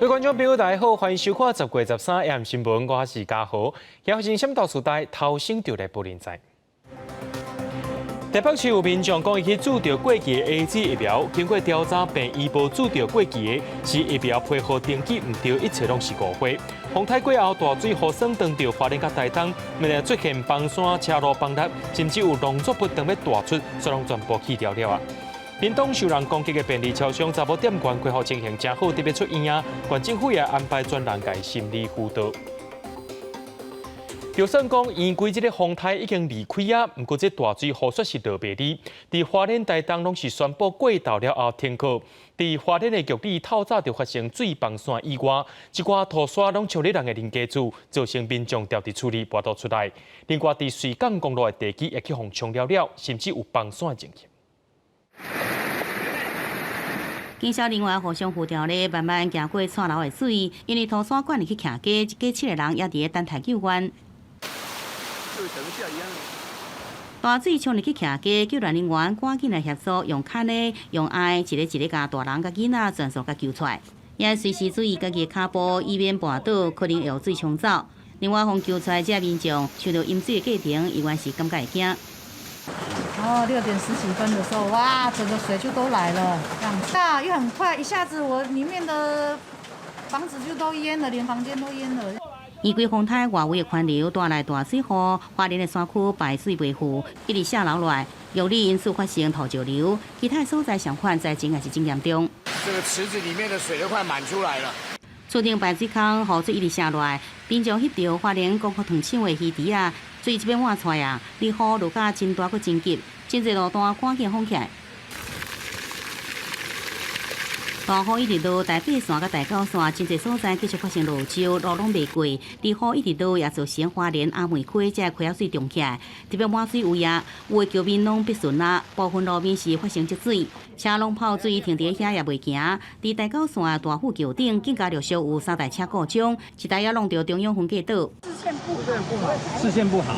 各位觀眾朋友，大家好，歡迎收看10月13 AM 新聞，我是嘉豪。今日先到時代頭先就來報連載。台北市有民眾講，伊去注著過期的 AZ 疫苗，經過調查，病院無注著過期的，是疫苗批號登記毋對，一切攏是誤會。風颱過後，大水雨損斷著花蓮佮台東，毋但出現崩山、車路崩塌，甚至有農作物當欲大出，煞攏全部去掉了啊！屏東受人攻擊的便利超商查某店員恢復情形誠好，得欲出院啊！縣政府也安排專人共伊心理輔導。就算講圓規這个風颱已經離開啊，毋過這大水雨煞是落袂離。佇花蓮台東攏是宣布過晝了後停課。佇花蓮的玉里透早就發生水崩山意外，一寡土沙攏衝入人的鄰家厝，造成民眾牢佇厝裡無法度出來。另外，佇瑞港公路的地基也去予沖了了，甚至有崩山的情形。警消人員互相呼調咧，慢慢行過蔡流的水，因為土沙灌入去徛家，一家七个人也佇咧等待救援。大水衝入去徛家，救援人員趕緊來協助，用牽的、用愛，一个一个共大人佮囡仔全數共救出來。也隨時注意家己的跤步，以免跋倒，可能會予水沖走。另外，予救出來這民眾受著淹水的過程，依然是感覺會驚。哦，6點十幾分的時候，哇，整個水就都來了，這樣子，大又很快，一下子我裡面的房子就都淹了，連房間都淹了。圓規風颱外圍的環流帶來大水雨，花蓮的山區排水袂赴，一直下流來，玉里因此發生土石流，其他所在相款災情也是真嚴重。這個池子裡面的水都快滿出來了。厝頂排水溝雨水一直瀉落來，民眾翕著花蓮光復糖廠的魚池仔，水這欲滿出來啊！雨落甲真大閣真急，真濟路段趕緊封起來。大雨一直落，台八線佮台九線真濟所在繼續發生落石，路攏袂過。雨一直落，也造成花蓮阿梅溪這溪仔水漲起來，特別滿水位啊，有的橋面攏變順啊，部分路面是發生積水，車攏泡水停佇遐也袂行。佇台九線大富橋頂，更加陸續有三台車故障，一台也弄著中央分隔島。視線不好，視線不好，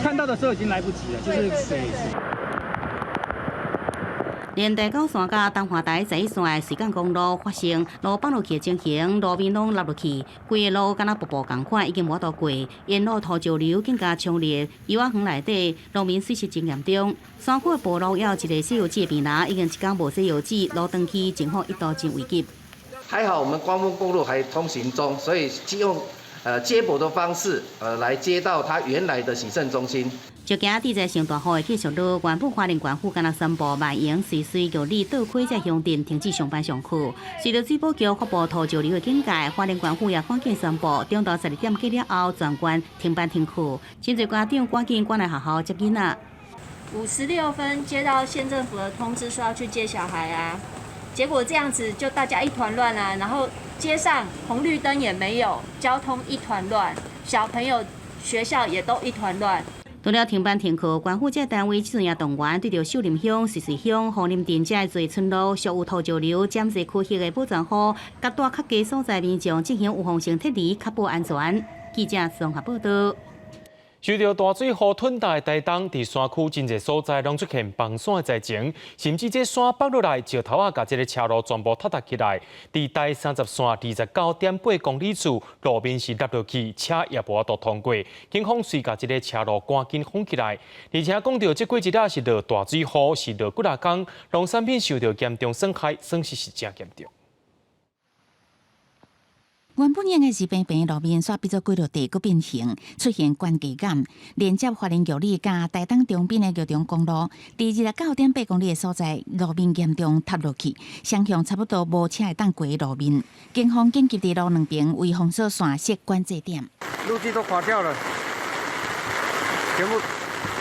看到的時候已經來不及了，就是水。連台九線佮東華台十一線的瑞港公路發生路崩落去的情形，路面攏凹落去，規个路敢若瀑布仝款，已經無法度過。沿路土石流更加強烈，油仔園內底路面水蝕真嚴重。山區的部落也有一个洗油紙的病人，已經一工無洗油紙，路斷去，情況一度真危急。還好我們光復公路還通行中，所以用接駁的方式，來接到他原來的洗腎中心。就驚佇這上大雨會繼續落，原本花蓮縣府敢若宣布萬榮、瑞穗、玉里、倒溪這鄉鎮停止上班上課。隨著水保局發布土石流的警戒，花蓮縣府也趕緊宣布，中晝12點過了後，全縣停班停課。真濟家長趕緊趕來學校接囡仔。 56分接到縣政府的通知，說要去接小孩啊，結果這樣子就大家一團亂啊，然後街上紅綠燈也沒有，交通一團亂，小朋友學校也都一團亂。除了停班停課，縣府這單位這陣也動員對著秀林鄉、瑞穗鄉、鳳林鎮這濟村落，屬有土石流、潛在區域的保全戶，佮蹛較低所在民眾進行預防性撤離，確保安全。記者綜合報道。受著大水雨吞大的台東，佇山區真濟所在攏出現崩山的災情，甚至這山崩落來，石頭仔共這个車路全部塌塌起來。佇台30線29.8公里處，路面是凹落去，車也無法度通過。警方遂共這个車路趕緊封起來。而且講著這幾日仔是落大水雨，是落幾若工，農產品受著嚴重損害，損失是誠嚴重。原本應該是平平的路面，煞變做幾落地閣變形，出現懸崖感。連接花蓮玉里佮台東長濱的玉長公路，佇29.8公里的所在，路面嚴重塌落去，雙向差不多無車會當過的路面。警方緊急佇路兩邊為封鎖線設管制點。路基都垮掉了，全部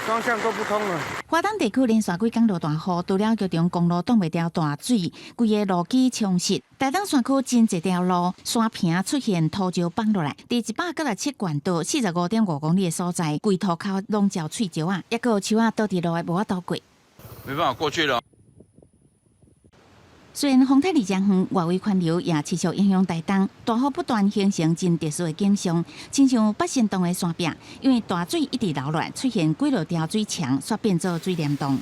雙向都不通了。花東地區連續幾工落大雨，除了玉長公路擋袂牢大水，規个路基沖蝕。台東山區真濟條路山坪出現土石崩落來，佇197縣道45.5公里的所在，規塗跤攏焦碎石仔，抑閣有樹仔倒佇路的無法度過。沒辦法過去了。雖然風颱離誠遠，外圍環流也持續影響台東，大雨不斷形成真特殊的景象，親像八仙洞的山壁，因為大水一直流落來，出現幾落條水牆，煞變做水簾洞。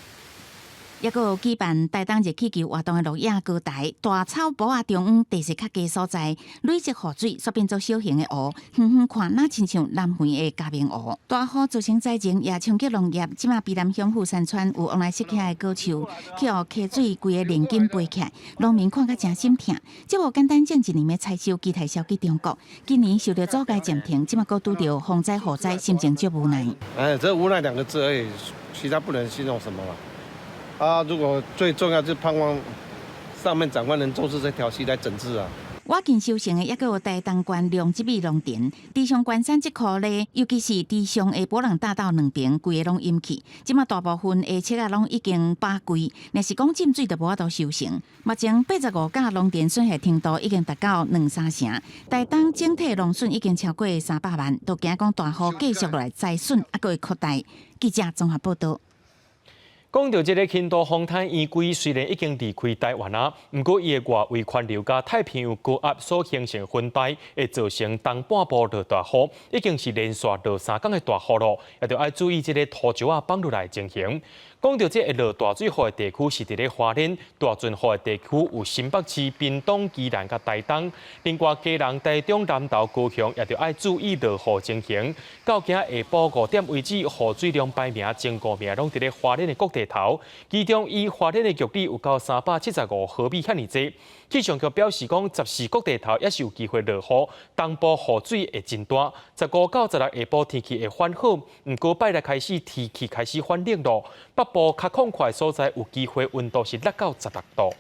抑閣有舉辦台東熱氣球活動的鹿野高台大草埔仔中央地勢較低所在，累積雨水，煞變做小型的湖，遠遠看若親像南非的嘉明湖。大雨造成災情，也衝擊農業。這馬卑南鄉富山村有往來釋起的果樹，去予溪水規个連根拔起來，農民看甲誠心疼。這無簡單種一年的採收期待銷去中國，今年受著阻街暫停，這馬閣拄著風災雨災，心情足無奈。哎，這無奈兩個字而已，其他不能形容什麼了。啊，如果最重要就盼望上面長官能重視這條溪來整治啊。倚近收成的，抑閣有台東縣龍之美農田，池上關山這箍咧，尤其是池上的伯朗大道兩邊，規个攏淹去。這馬大部分的粟仔攏已經飽規，若是講浸水就無法度收成。目前85甲農田損害程度已經達到兩三成，台東整體農損已經超過300萬，都驚講大雨繼續落來災損猶閣會擴大。記者綜合報導。講著這个輕度風颱圓規雖然已經離開台灣啊，毋過伊的外圍環流佮太平洋高壓所形成雲帶，會造成東半部落大雨，已經是連續落三工的大雨咯，也著愛注意這个土石仔崩落來的情形。講著這會落大水雨的地區是佇咧花蓮，大陣雨的地區有新北市、屏東、宜蘭佮台東，另外基隆、台中、南投、高雄也著愛注意落雨情形。到今下晡5點為止，雨水量排名前五名攏佇咧花蓮的各地頭，其中以花蓮的玉里有到375毫米遐爾濟。氣象局表示講，14個地頭也是有機會落雨，東部雨水會真大。15到16下晡天氣會轉好，毋過拜六開始天氣開始反冷咯。北部較曠闊的所在有機會溫度是6到16度。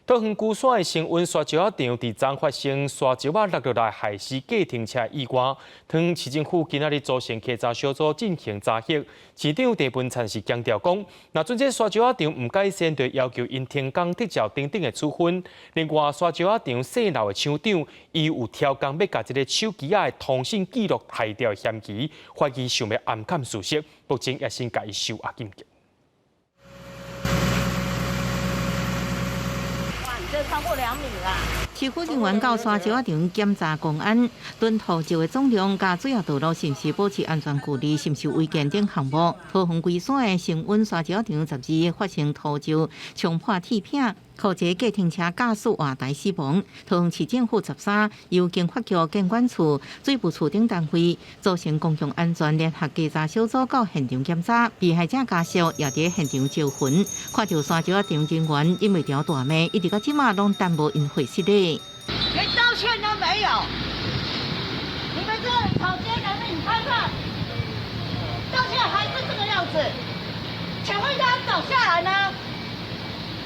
桃園龜山的承運沙石仔場佇昨發生沙石仔落落來害死計程車意外，桃園市政府今仔日組成稽查小組進行查核。市長鄭文燦是強調講，若準這沙石仔場毋改善，就要求𪜶停工撤照等等的處分。另外，沙石仔場細樓的廠長，伊有刁工欲共這个手機仔的通訊記錄刣掉的嫌疑，懷疑想欲掩蓋事實，目前也先共伊收押禁見。超過2米啦！市府人員到沙石仔場檢查公安，囤土石的總量、佮主要道路是毋是保持安全距離、是毋是違建等項目。桃園龜山的承運沙石仔場12發生土石衝破鐵片，予一个計程車駕駛活埋死亡。桃園市政府13由經發局建管處、水務處等單位組成公共安全聯合稽查小組到現場檢查，被害者家屬也佇現場招魂，看著沙石仔場人員忍袂牢大罵，一直到這馬攏等無𪜶回釋咧。連道歉都沒有，你們這草菅人命，你看看，到現在還是這個樣子，請問他倒下來呢？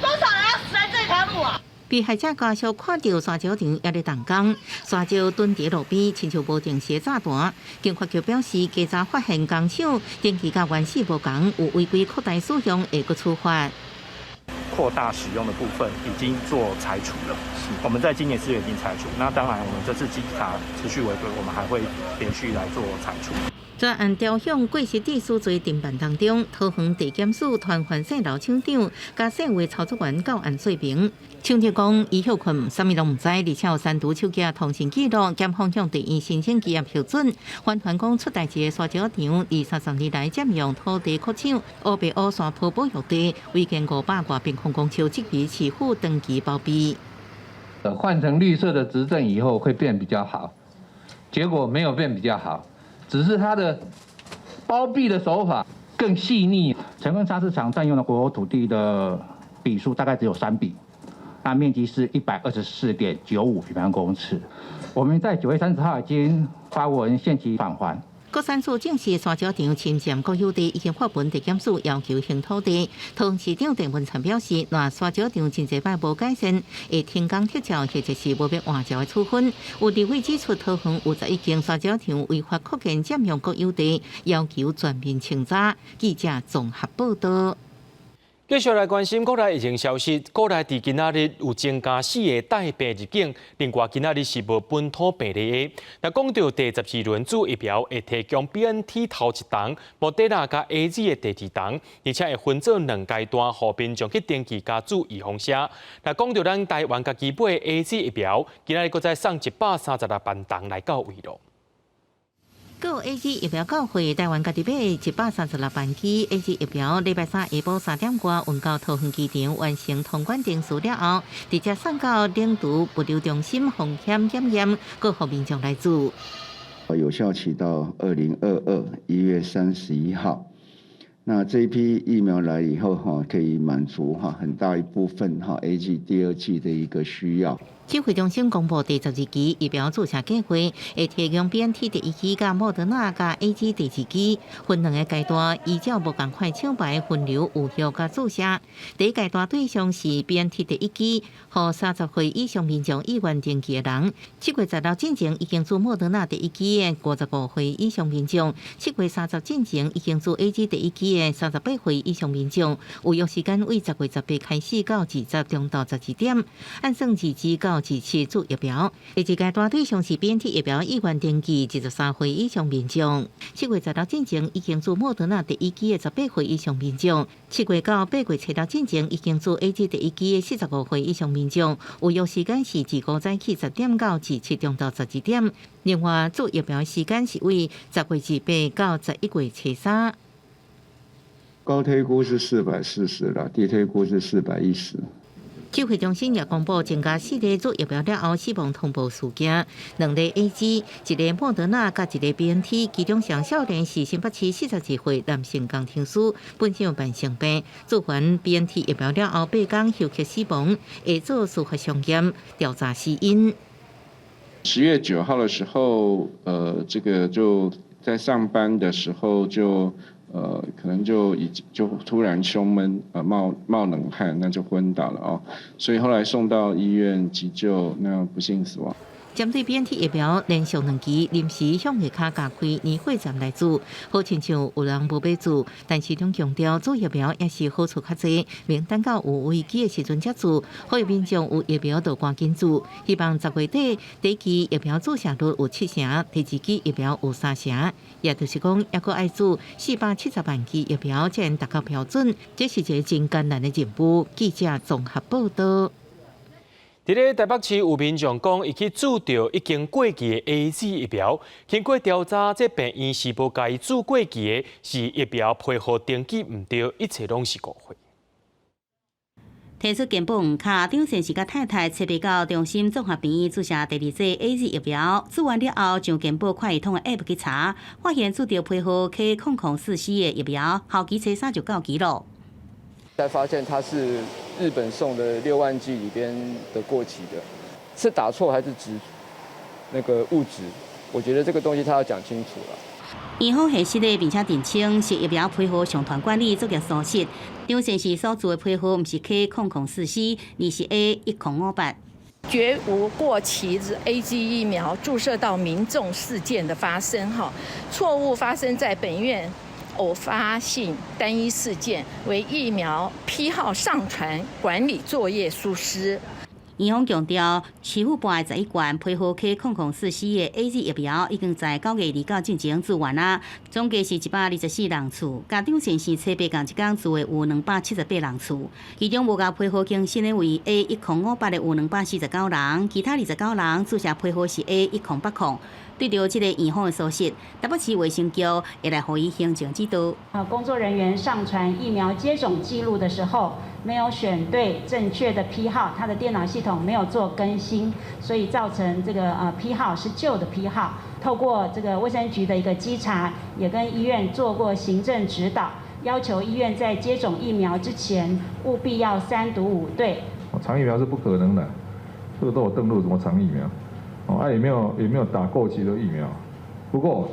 多少人要死在這條路啊？被害者家屬看著沙石場猶咧動工，沙石囤佇路邊，親像無定時的炸彈。警發局表示，稽查發現工廠登記佮原始無仝，有違規擴大使用，會閣處罰。擴大使用的部分已經做拆除了，我們在今年4月已經拆除。那當然，我們這次稽查持續違規，我們還會連續來做拆除。專案調向過失致死罪偵辦當中，桃園地檢署傳喚細樓廠長佮細位操作員到案說明。廠長講，伊歇睏，啥物攏毋知，而且有刪除手機通訊記錄，檢方向地院申請羈押核准。反傳講出代誌的沙石場，二三十年來佔用土地擴廠，烏白烏山坡保育地，違建500外平方公尺，這筆市府長期包庇。換成綠色的執政以後會變比較好，結果沒有變比較好。只是他的包庇的手法更細膩。承運砂石場佔用的國有土地的筆數大概只有3筆，那面積是124.95平方公尺。我們在9月30號已經發文限期返還。國產署證實沙石場侵佔國有地，已經發文地檢署要求還土地。桃園市長鄭文燦表示，若沙石場真濟擺無改善，會停工撤照或者是無欲換照的處分。有立委指出，桃園有11間沙石場違法擴建佔用國有地，要求全面清查。記者綜合報導。繼續來關心國內疫情消息，國內佇今仔日有增加四个帶病入境，另外今仔日是無本土病例的。若講著第12輪注疫苗會提供 BNT 頭一筒，莫德納佮 AZ 的第二筒，而且會分做兩階段，予民眾去登記加注預防射。若講著咱台灣家己買的 AZ 疫苗，今仔日閣再送136萬筒來到位咯。閣有 AZ 疫苗到貨，台灣家己買136萬劑 AZ 疫苗，禮拜三下晡3點外運到桃園機場完成通關程序了後，直接送到領竹物流中心風險檢驗，閣予民眾來注。有效期到2022 1月31號。那這一批疫苗來以後，哈，可以滿足哈很大一部分哈 AZ 第二劑的一個需要。指揮中心公布第十二期疫苗注射計劃，會提供 BNT 第一劑佮莫德納佮 AZ 第二劑，分兩個階段，依照無仝款廠牌分流有效佮注射。第一階段對象是 BNT 第一劑，予30歲以上民眾意願登記的人。7月16進前已經注莫德納第一劑的55歲以上民眾，7月30進前已經注 AZ 第一劑的38歲以上民眾，預約時間為10月18開始到20中晝12點，按算22到27注疫苗。第二階段對象是 BNT 疫苗意願登記23歲以上民眾，7月16進前已經注莫德納第一劑的18歲以上民眾，7月9、8月初六進前已經注 AZ 第一劑的45歲以上民眾，預約時間是25早起10點到27中晝12點。另外，注疫苗時間是為10月28到11月初三。高推估是440了，低推估是410。指揮中心也公布增加四例注疫苗了後死亡通報事件，兩例 AZ，一例莫德納，佮一例 BNT，其中上少年是新北市42歲男性工程師，本身有慢性病，注完 BNT 疫苗了後8工休克死亡，會做司法相驗調查死因。 10月9號的時候，這個就在上班的時候就，可能就已就突然胸悶，冒冷汗，那就昏倒了哦，所以後來送到醫院急救，那不幸死亡。針對 BNT 疫苗連續兩期臨時向下跤加開年貨站來注，好親像有人無欲注，但市長強調注疫苗也是好處較濟，免等到有危機的時陣才注，呼籲民眾有疫苗就趕緊注。希望10月底第一期疫苗注射率有七成，第二劑疫苗有三成，也就是講猶閣愛注470萬劑疫苗才能達到標準，這是一個真艱難的任務。記者綜合報道。佇咧台北市有民眾講，伊去注著已經過期的 AZ 疫苗，經過調查，這病院是無共伊注過期的，是疫苗批號登記毋對，一切攏是誤會。提出健保黃卡，張先生佮太太初八到中心綜合病院注射第二劑 AZ 疫苗，注完了後上健保快易通的 App 去查，發現注著批號 K0044的疫苗，效期初三就到期了。才發現它是日本送的6萬劑裡邊的過期的，是打錯還是植那個誤植？我覺得這個東西他要講清楚了。院方核實的，並且澄清是疫苗批號上傳管理作業疏失。張先生所注的批號毋是 K0044，而是 A1058。絕無過期之 AZ 疫苗注射到民眾事件的發生，哈，錯誤發生在本院。偶發性單一事件為疫苗批號上傳管理作業疏失。院方強調，市府撥的11罐批號 K0044的 AZ 疫苗已經在9月29進前注完啦，總計是124人次，佮張先生初八仝一工注的有278人次，其中無共批號更新的為 A1058的有249人，其他29人注射批號是 A1080。對著這個院方的疏失，台北市衛生局會來予伊行政指導。啊，工作人員上傳疫苗接種記錄的時候，沒有選對正確的批號，他的電腦系統沒有做更新，所以造成這個批號是舊的批號。透過這個衛生局的一個稽查，也跟醫院做過行政指導，要求醫院在接種疫苗之前，務必要三讀五對。藏疫苗是不可能的，這個都有登錄，怎麼藏疫苗？哦，啊也沒有打過期的疫苗，不過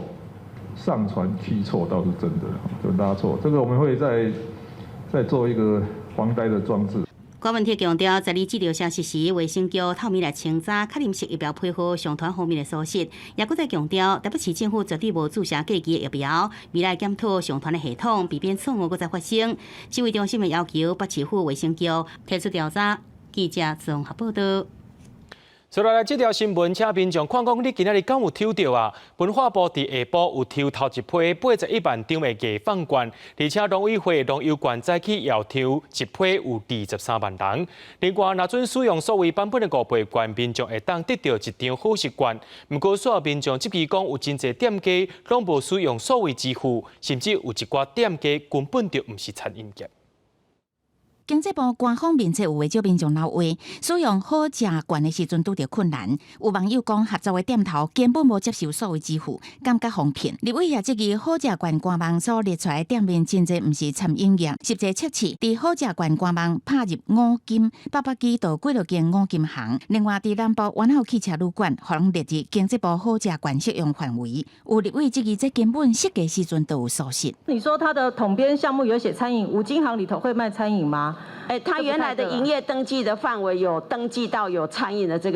上傳批錯倒是真的，就拉錯，這個我們會再做一個防呆的裝置。郭文鐵強調，十二接到消息時，衛生局透明來清查確認是疫苗批號上傳方面的疏失，也閣再強調，台北市政府絕對無注射過期的疫苗，未來檢討上傳的系統，避免錯誤閣再發生。指揮中心的要求北市府衛生局提出調查。記者綜合報道。接落來這條新聞，請民眾看講，你今仔日敢有抽著啊？文化部佇下晡有抽頭一批81萬張的藝放券，而且農委會農優券早起也有抽一批有23萬人。另外，若準使用數位版本的五倍券，民眾會當得著一張好食券。毋過，所有民眾質疑講，有真濟店家攏無使用數位支付，甚至有一寡店家根本就毋是餐飲業。經濟部官方面冊有袂少民眾留話，使用好食券的時陣拄著困難。有網友講，合作的店頭根本無接受數位支付，感覺予騙。立委也質疑好食券官網所列出來的店面真濟毋是餐飲業，實際測試佇好食券官網拍入五金八百幾到幾落間五金行。另外，佇南部原來有汽車旅館，予人列入經濟部好食券適用範圍。有立委質疑，這根本設計時陣就有疏失。你說他的統編項目有寫餐飲，五金行裡頭會賣餐飲嗎？哎，他原來的營業登記的範圍有登記到有餐飲的這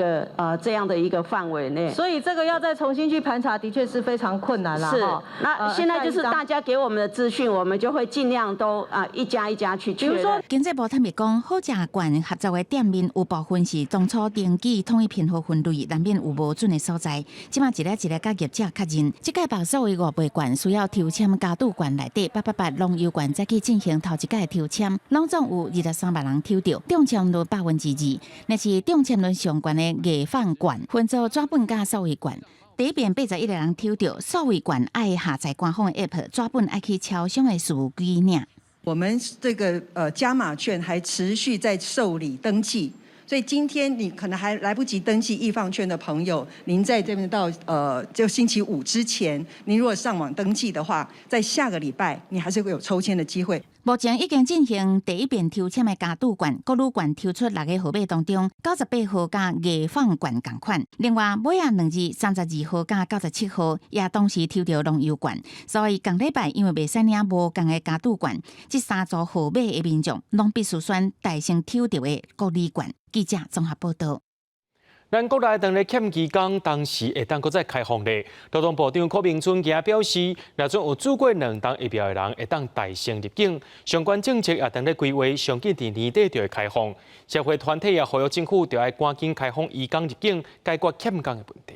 樣的一個範圍內，所以這個要再重新去盤查，的確是非常困難啦。是，那現在就是大家給我們的資訊，我們就會盡量都啊一家一家去確認。經濟部坦白講，好食券合作的店面有部分是當初登記統一編號分類，難免有無準的所在。這馬一个一个佮業者確認，這屆別數位五倍券需要抽籤加賭券內底888農優券，再去進行頭一屆抽籤，攏總有23萬人抽著，中籤率2%。若是中籤率上懸的藝放券，分做紙本佮數位券。第一遍81個人抽著，數位券愛下載官方的 App，紙本愛去超商的事務機領。我們這個加碼券還持續在受理登記，所以今天你可能還來不及登記藝放券的朋友，您在這邊到就星期五之前，您如果上網登記的話，在下個禮拜你還是會有抽籤的機會。目前已經進行第一遍抽籤的加賭券、國旅券抽出六個號碼當中，98號佮藝放券仝款。另外，尾仔兩字32號佮97號也同時抽著農優券，所以仝禮拜因為袂使領無仝的加賭券，這三組號碼的民眾攏必須選代先抽著的國旅券。記者綜合報道。咱國內當咧欠移工，當時會當閣再開放咧。勞動部長柯銘春今仔表示，若準有注過兩針疫苗的人，會當代先入境。相關政策也當咧規劃，上緊佇年底就會開放。社會團體也呼籲政府，著愛趕緊開放移工入境，解決欠工的問題。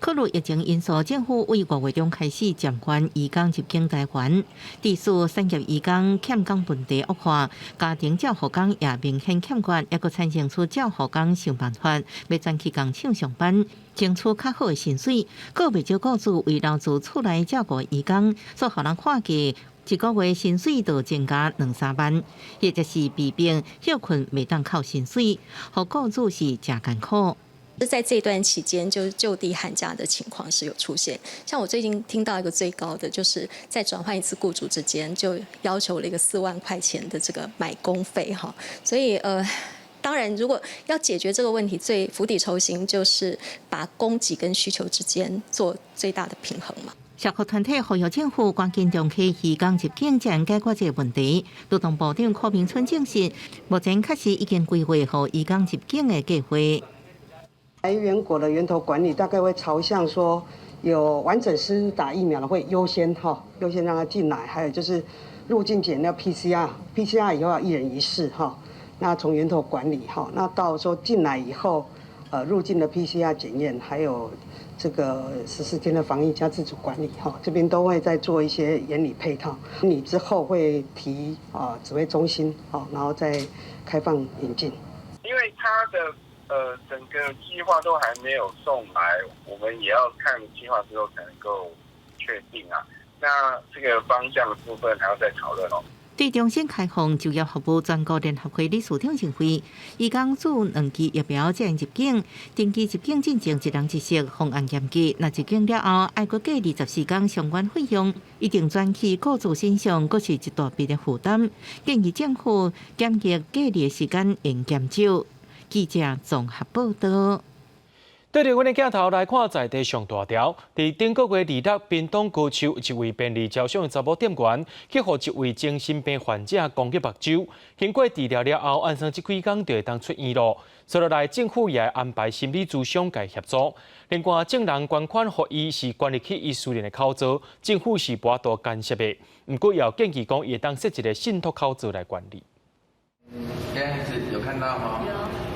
考慮疫情因素，政府為5月中開始暫緩移工入境台灣。致使產業移工欠工問題惡化，家庭照護工也明顯欠缺，猶閣產生出照護工想辦法，欲轉去工廠上班，爭取較好的薪水。閣袂少雇主為留住厝內照顧移工，煞予人看價，一個月薪水就增加兩三萬，或者是被逼歇睏袂當扣薪水，予雇主是誠艱苦。在這段期間，就是就地寒假的情況是有出現。像我最近聽到一個最高的，就是在轉換一次雇主之間，就要求了一個4萬塊錢的這個買工費哈。所以當然如果要解決這個問題，最釜底抽薪就是把供給跟需求之間做最大的平衡嘛。社福團體呼籲政府趕緊重啟移工入境，才能解決這個問題。勞動部長柯銘春證實，目前確實已經規劃予移工入境的計劃。來源國的源頭管理大概會朝向說，有完整施打疫苗的會優先哈，優先讓他進來。還有就是入境檢要 PCR，PCR 以後要一人一室哈。那從源頭管理哈，那到時候進來以後，入境的 PCR 檢驗，還有這個14天的防疫加自主管理哈，這邊都會再做一些研擬配套。你之後會提啊指揮中心，然後再開放引進。因為他的整個計劃都還沒有送來，我們也要看計劃之後才能夠確定啊。那這個方向的部分還要再討論哦。對重新開放就業服務全國聯合會理事長認為，移工注兩劑疫苗才能入境，登機入境進前一人一室，方案嚴格。若入境了後，愛閣隔離14天相關費用一定轉去雇主身上，閣是一大筆的負擔。建議政府檢疫隔離的時間應減少。記者綜合報道。對著阮的鏡頭來看，在地上大條，佇頂個月26，屏東高丘一位便利超商的查某店員，去予一位精神病患者攻擊目睭，經過治療了後，按算這幾工就會當出院囉。接落來，政府也會安排心理諮商共協助。另外，證人捐款予伊是關入去伊私人的口座，政府是無法度干涉的。毋過，也有建議講，會當設一個信託口座來管理。這樣子有看到嗎？有。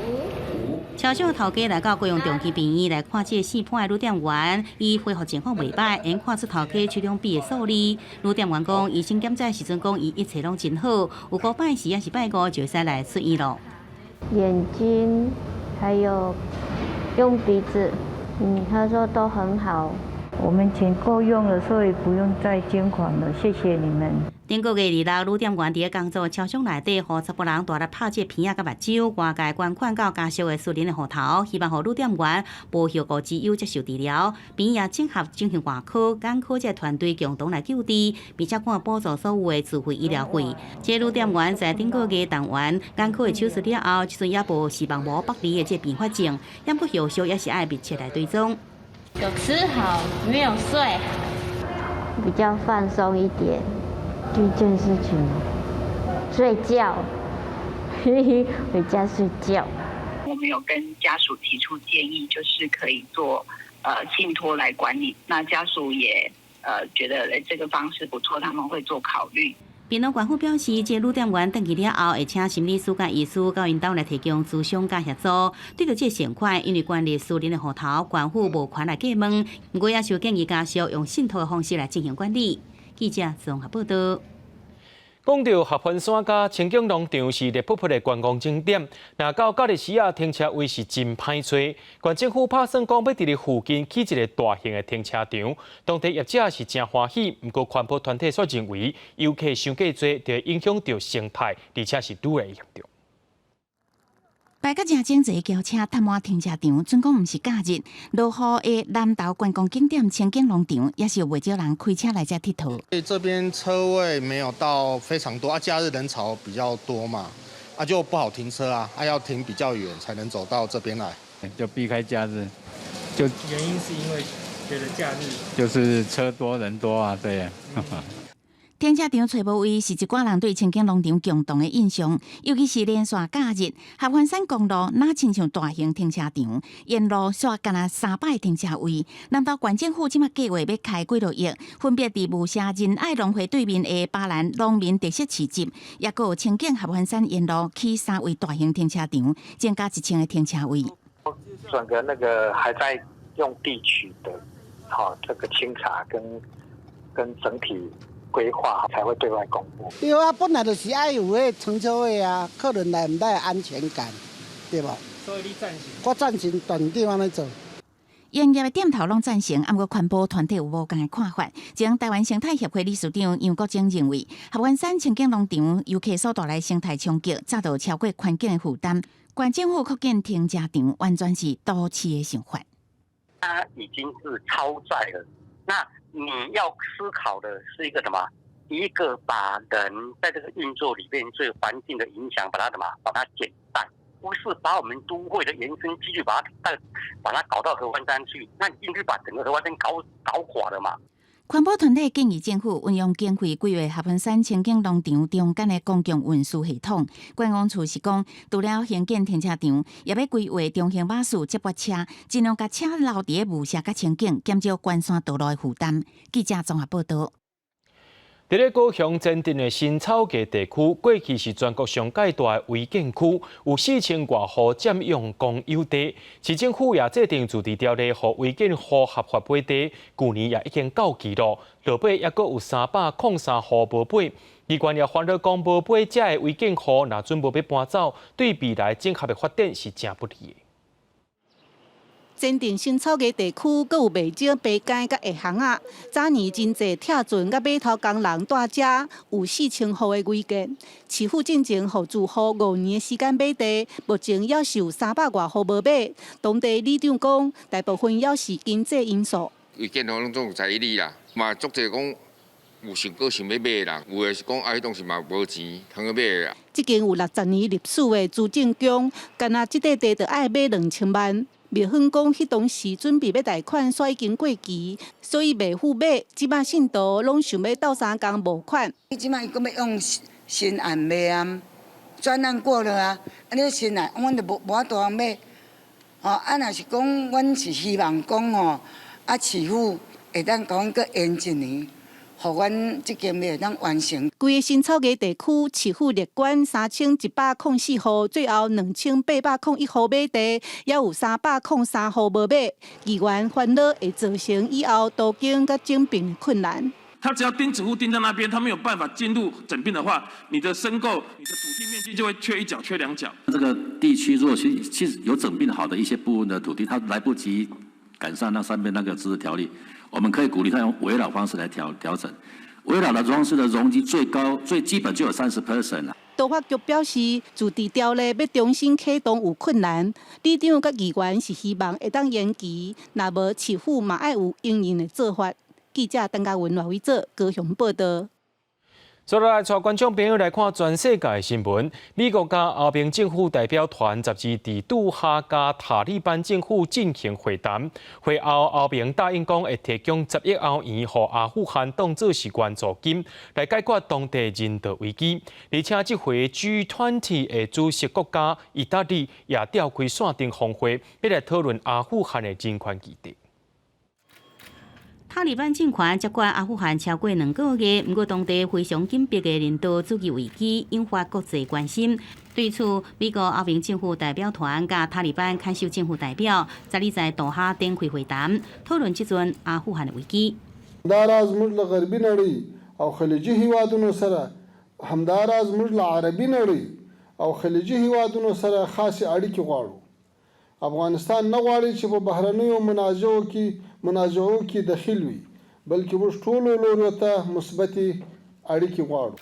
五。超商頭家來到高雄長期病院來看這个死伴的女店員，伊恢復情況袂䆀，因看出頭家手中比的數字。女店員講，醫生檢查時陣講，伊一切攏真好，有過拜四抑是拜五就會使來出院咯。眼睛還有用鼻子，他說都很好。我們錢夠用了，所以不用再捐款了，謝謝你們。頂個月二六，女店員佇咧工作超商內底，予查埔人大力拍這鼻仔佮目睭，外界捐款到家屬的私人的戶頭，希望予女店員無後顧之憂接受治療。病院也整合整形外科、眼科這個團隊共同來救治，並且看補助所有的自費醫療費。這女店員在頂個月動完眼科的手術了後，這陣也無視網膜剝離的這併發症，毋過後續也是愛密切來追蹤。有吃好，沒有睡好，比較放鬆一點。第一件事情，睡覺，回家睡覺。我們有跟家屬提出建議，就是可以做信託來管理。那家屬也覺得這個方式不錯，他們會做考慮。屏東縣府表示，這女店員轉去了後，會請心理師佮醫師到𪜶兜來提供諮商佮協助。對著這善款，因為管理私人的戶頭，縣府無權來過問。毋過也是建議家屬用信託的方式來進行管理。記者綜合報道。講到合歡山佮清境農場是熱撲撲的觀光景點，若到假日時啊，停車位是真歹揣。縣政府拍算講欲佇咧附近起一个大型的停車場，當地業者是誠歡喜，毋過環保團體卻認為遊客傷過濟，就會影響著生態，而且是愈來愈嚴重。排甲誠整齊轎車塞滿停車場，準講毋是假日，落雨的南投觀光景點清境農場，也是有袂少人開車來遮𨑨迌。這邊車位沒有到非常多啊，假日人潮比較多嘛，啊就不好停車啊，啊要停比較遠才能走到這邊來，就避開假日。就原因是因為覺得假日就是車多人多啊，對啊。停車場揣無位是一寡人對清境農場共同的印象，尤其是連續假日，合歡山公路若親像大型停車場，沿路煞干焦300停車位。南投縣政府這馬計劃欲開幾落億，分別佇霧社仁愛農會對面的巴蘭農民特色市集，抑閣有清境合歡山沿路起三位大型停車場，增加1000个停車位。整個那個還在用地取得，好，這個清查跟整體規劃才會對外公布。對啊，本來就是愛有彼停車位啊，客人來毋愛安全感，對無？所以你贊成？我贊成斷定按呢做。營業的店頭攏贊成，毋過環保團體有無仝的看法。前台灣生態協會理事長楊國楨認為，合歡山清境農場遊客所帶來生態衝擊，早就超過環境的負擔。縣政府擴建停車場，完全是都市的想法。它已經是超載了，那你要思考的是一個什麼？一個把人在這個運作裡面對環境的影響，把它什麼？把它減半，不是把我們都會的延伸繼續把它帶，把它搞到合歡山去，那一定是把整個合歡山搞垮了嘛？環保團體建議政府運用經費規劃合歡山清境農場中間的公共運輸系統。觀光處是講，除了興建停車場，也欲規劃中型巴士接駁車，盡量共車留佇咧霧社佮清境，減少關山道路的負擔。記者綜合報導。佇咧高雄前鎮的新草地地區，過去是全國上蓋大的違建區，有4000外戶佔用公有地。市政府也制定自治條例，予違建戶合法買地。舊年也已經到期咯，落尾猶閣有303戶無買。機關也煩惱講，無買這的違建戶，若準無欲搬走，對未來整合的發展是誠不利的。前鎮新草地地區，閣有袂少白街佮下巷仔。早年真濟拆船佮碼頭工人蹛遮，有4000戶的違建。市府進前予住戶5年的時間買地，目前猶是有300外戶無買。當地里長講，大部分猶是經濟因素。違建攏總有在理啦，嘛足濟講有想過想欲買的人，有的是講啊，彼當時嘛無錢通去買啦。這間有60年歷史的資政宮，干焦這塊地就愛買2000萬。廟方講，彼當時準備欲貸款，煞已經過期，所以袂赴買。這馬信徒攏想欲鬥相共募款。伊這馬伊閣欲用新案賣啊，專案過了啊，啊你新案，阮就無法度通買。吼，啊若是講，阮是希望講吼，啊市府會當共阮閣延一年，予阮這間會當完成。規个新草衙地區，市府列管3104戶，最後2801戶買地，猶有303戶無買。議員煩惱會造成以後都更佮整併困難。他只要釘子戶釘在那邊，他沒有辦法進入整併的話，你的申購、你的土地面積就會缺一角、缺兩角。這個地區如果其實有整併好的一些部分的土地，他來不及趕上那上面那個自治條例，我們可以鼓勵他用危老方式來調整。危老的方式的容積最高最基本就有30% 啦。都發局表示，自治條例欲重新啟動有困難，里長佮議員是希望會當延期，若無市府嘛愛有應用的做法。記者鄧家文、賴偉哲高雄報道。接落來，帶觀眾朋友來看全世界新聞。美國佮歐盟政府代表團十二佇杜哈佮塔利班政府進行會談，會後歐盟答應講會提供10億歐元予阿富汗當做是援助金，來解決當地人道危機。而且這回 G20 的主席國家義大利也召開線頂峰會，欲來討論阿富汗的人權議題。塔利班政權接管阿富汗超過2個月，毋過當地非常緊迫的人道主義危機引發國際關心。對此，美國歐盟政府代表團佮塔利班看守政府代表十二在杜哈展開會談，討論這陣阿富汗的危機。 همداراز موږ له غربي نړۍ او خلیجي هیوادونو سره همداراز موږ له عربي نړۍ او خلیجي هیوادونو سره خاصې اړیکې غواړو. افغانستان نه غواړي چې په بهرنیو منازعو کې دخیل وي، بلکې موږ ټولو لوریو ته مثبتې اړیکې غواړو。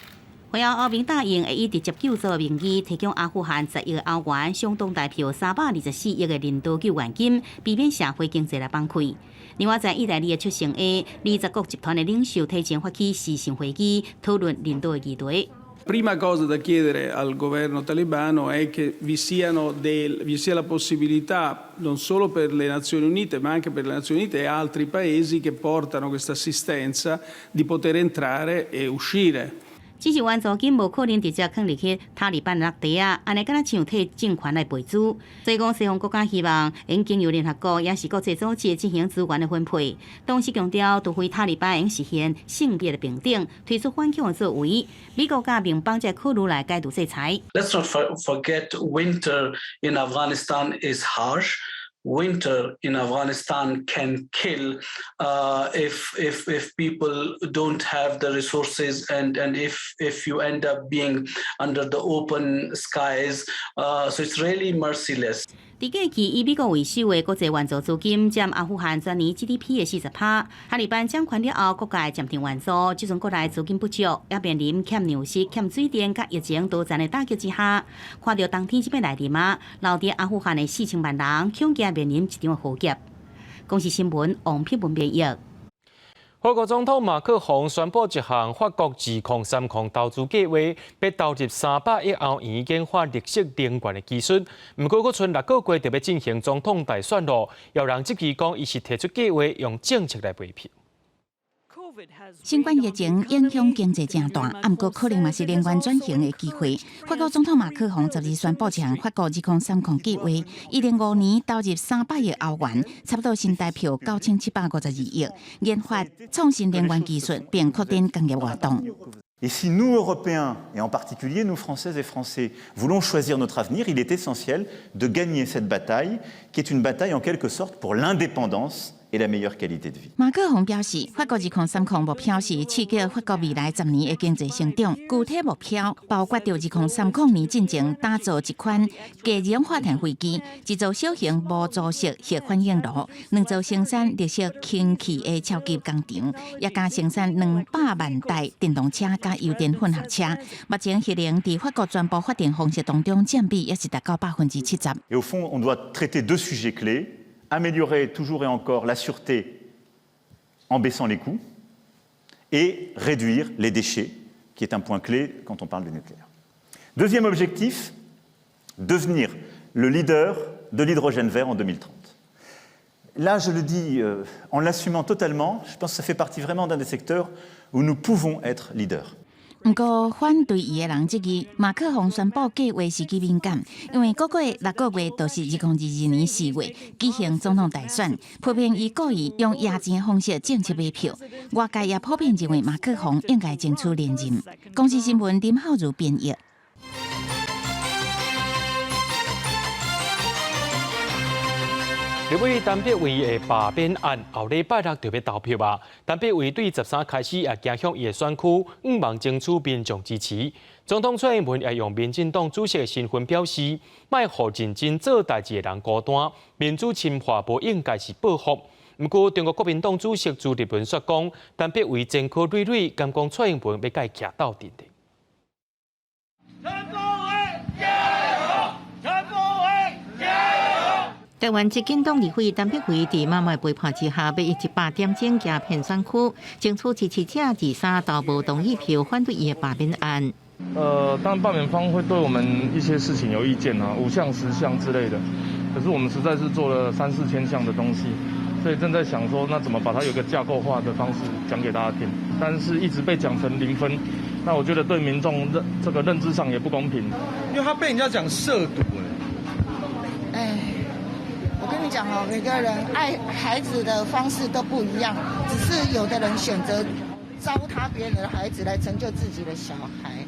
會後，歐盟答應會以直接救助的名義提供阿富汗10億歐元，相當台幣324億的人道救援金，避免社會經濟來崩潰。另外，在義大利的促成下，20國集團的領袖提前發起視訊會議，討論人道的議題。 Prima cosa da chiedere al governo talebano è che vi sia la possibilità non solo per le Nazioni Unite ma anche per le Nazioni Unite e altri paesi che portano questa assistenza di poter entrare e uscire. 只是援助金無可能直接囥入去塔利班的落袋仔，按呢敢若像替政權來背書。所以講，西方國家希望會經由聯合國抑是國際組織進行資源的分配。同時強調，除非塔利班會實現性別的平等，推出反恐的作為，美國佮盟邦才考慮來解除制裁。 Let's not forget winter in Afghanistan is harsh. Winter in Afghanistan can kill if people don't have the resources and if you end up being under the open skies. So it's really merciless. 佇過去以美國為首的國際援助資金佔阿富汗全年 GDP 的40%。塔利班掌權了後，各界暫停援助，這陣國內資金不足，也面臨欠糧食、欠水電、佮疫情多層的打擊之下，看著冬天這欲來臨啊，留佇阿富汗的4000萬人恐驚面臨一場浩劫。公視新聞王品文編譯。法國總統馬克宏宣布一項法國2030投資計劃，欲投入300億歐元研發綠色能源的技術。毋過，閣賰6個月就欲進行總統大選囉，有人質疑講，伊是提出計劃用政策來賣票。新冠疫情影響經濟誠大，啊，毋過可能嘛是能源轉型的機會。法國總統馬克宏十二宣布一項法國2030計劃，2025年投入300億歐元，差不多新台幣9752億，研發創新能源技術，並擴展工業活動。 Et si nous, Européens, et en particulier nous, Françaises et Français, voulons choisir notre avenir, il est essentiel de gagner cette bataille, qui est une bataille en quelque sorte pour l'indépendance et la meilleure qualité de vie。馬克宏表示，法國2030目標是刺激法國未來10年的經濟成長。具體目標包括佇2030年進前打造一款低二氧化碳飛機，一座小型無組式核反應爐，兩座生產綠色氫氣的超級工廠，也加生產200萬台電動車佮油電混合車。目前核能佇法國全部發電方式當中佔比也是達到70%。 Et au fond, on doit traiter deux sujets clés: améliorer toujours et encore la sûreté en baissant les coûts et réduire les déchets, qui est un point clé quand on parle de nucléaire. Deuxième objectif, devenir le leader de l'hydrogène vert en 2030. Là, je le dis en l'assumant totalement, je pense que ça fait partie vraiment d'un des secteurs où nous pouvons être leaders. 毋過反對伊的人質疑，馬克宏宣布計劃時機敏感，因為閣過6個月就是2022年4月舉行總統大選，批評伊故意用挾錢的方式爭取買票。外界也普遍認為馬克宏應該爭取連任。公視新聞林浩如編譯。立委陳柏惟的罷免案，後禮拜六就欲投票啊。陳柏惟對13開始也行向伊的選區，向望爭取民眾支持。總統蔡英文也用民進黨主席的身份表示，莫予認真做代誌的人孤單，民主深化無應該是報復。毋過，中國國民黨主席朱立倫煞講，陳柏惟前科累累，敢講蔡英文欲共伊徛鬥陣的。台灣執進黨立委陳柏惟佇媽媽陪伴之下，欲以100點鐘行遍選區，爭取支持者23投無同意票反對伊的罷免案。當然罷免方會對我們一些事情有意見啊，5項10項之類的。可是我們實在是做了三四千項的東西，所以正在想說，那怎麼把它有個架構化的方式講給大家聽？但是一直被講成0分，那我覺得對民眾認這個認知上也不公平。因為他被人家講涉賭，哎。我跟你講哦，每個人愛孩子的方式都不一樣，只是有的人選擇糟蹋別人的孩子來成就自己的小孩。